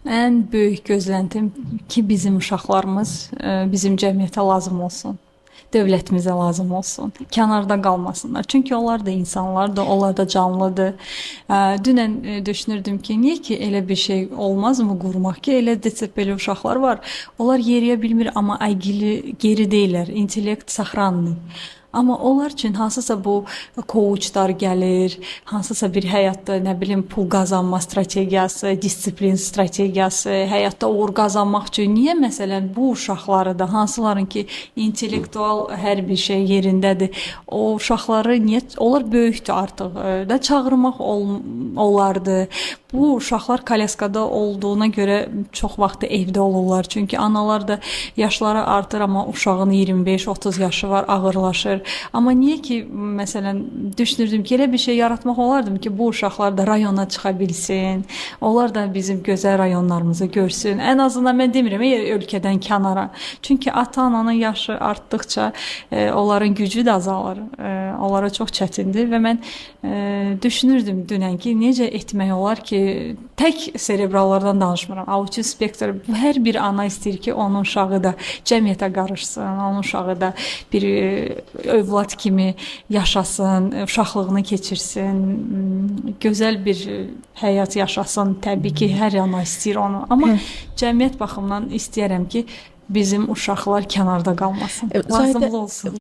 Ən böyük gözləntim ki, bizim uşaqlarımız bizim cəmiyyətə lazım olsun. Dövlətimizə lazım olsun. Kənarda qalmasınlar. Çünki onlar da insanlardır, onlar da canlıdır. Dünən düşünürdüm ki, niyə ki elə bir şey olmazmı qurmaq ki, elə desə belə uşaqlar var. Onlar yeriyə bilmir, amma əqili geri deyillər. İntellekt saxranlı. Amma onlar üçün hansısa bu coachlar gəlir, hansısa bir həyatda nə bilim pul qazanma strategiyası, disiplin strategiyası, həyatda uğur qazanmaq üçün niyə məsələn bu uşaqları da hansıların ki intellektual hər bir şey yerindədir, o uşaqları niyə onlar böyükdür artıq da çağırmaq olardı. Bu uşaqlar kolyaskada olduğuna görə çox vaxt evdə olurlar. Çünki analar da yaşları artır, amma uşağın 25-30 yaşı var, ağırlaşır. Amma niyə ki, məsələn, düşünürdüm ki, elə bir şey yaratmaq olardım ki, bu uşaqlar da rayona çıxa bilsin, onlar da bizim gözəl rayonlarımızı görsün. Ən azından mən demirəm, ölkədən kənara. Çünki ata-ananın yaşı artdıqca onların gücü də azalır. Onlara çox çətindir və mən düşünürdüm dünən ki, necə etmək olar ki, tək serebrallardan danışmıram. Autizm spektr, hər bir ana istəyir ki, onun uşağı da cəmiyyətə qarışsın, onun uşağı da bir övlad kimi yaşasın, uşaqlığını keçirsin, gözəl bir həyat yaşasın. Təbii ki, hər ana istəyir onu. Amma cəmiyyət baxımından istəyərəm ki, bizim uşaqlar kənarda qalmasın, lazımlı olsun.